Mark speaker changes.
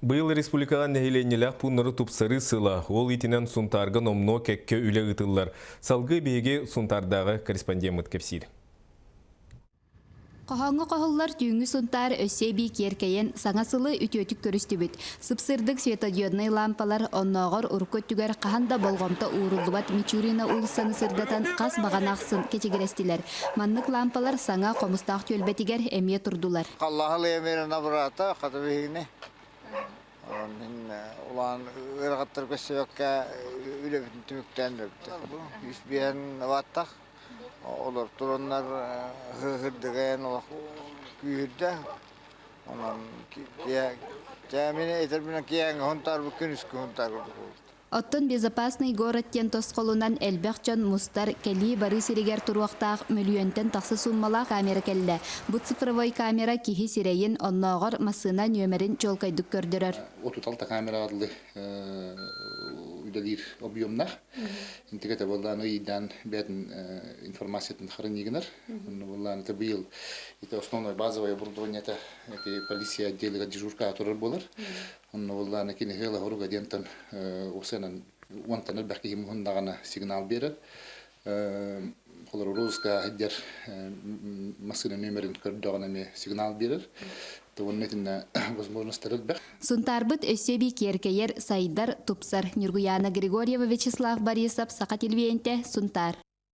Speaker 1: Быйыл республикаҕа нэһилиэнньэлээх пууннары тупсарыы сыла, ол иитинэн Сунтаарга номнуо кэккэ үлэ ыытыллар. Салгыы биһиги Сунтаардааҕы корреспондеммыт кэпсиир.
Speaker 2: Хоһооҥҥо хоһуллар түүҥҥү Сунтаар өссө эбии киэркэйэн, саҥа сылы үтүөтүк көрүстүбүт. Сып-сырдык светодиоднай лаампалар оннооҕор урукку өттүгэр хаһан да болҕомто ууруллубат Мичурина уулуссаны сырдатан хас баҕана ахсын кэчигирэстилэр. Маннык лаампалар саҥа Хомустаах түөлбэтигэр эмиэ турдулар.
Speaker 3: Халлаһыл эмиэрин абыраата, хата биһигини. Мин улахан ыарахаттар көрсүбэккэ үлэбитин түмүктээн бүппүт. Үс биэһэн ваттах. Олор тураннар һыһырдыгайан олох күүһүрдэ. Онон мин этэрбинэн киэҥ хонтаарбыт күнүскү хонтаар курдук буолбут.
Speaker 2: Оттон «Безопасный город» диэн тосхолунан элбэх дьон мустар, кэлии-барыы сиригэр туруохтаах мөлүйүөнтэн тахса сууммалаах камера кэллэ. Бу цифровой камера киһи сирэйин, оннооҕор массыына нүөмэрин чуолкайдык көрдөрөр.
Speaker 4: 36 камераҕа дылы үлэлиир объемнаах. Интигэтэ буоллаан ыйдаан бэйэтин информациятын хранигынар. Онно буоллаан это быйыл это основной базовое оборудование это полиция отделыгар дежурка турар буолар. Онно буоллаана кини ыала хоруга диэнтэн усанан уонтан элбэх киһи муһуннаҕына сигнал биэрэр. Холобур розыска сылдьар массыына нүөмэрин көрдөҕүнэ эмиэ сигнал биэрэр. Уонна итиннэ возможностар элбэх.
Speaker 2: Сунтаарбыт өссө эбии киэркэйэр, сайдар, тупсар. Ньургуйаана Григорьева, Вячеслав Борисов, Саха телевидениетэ, Сунтаар.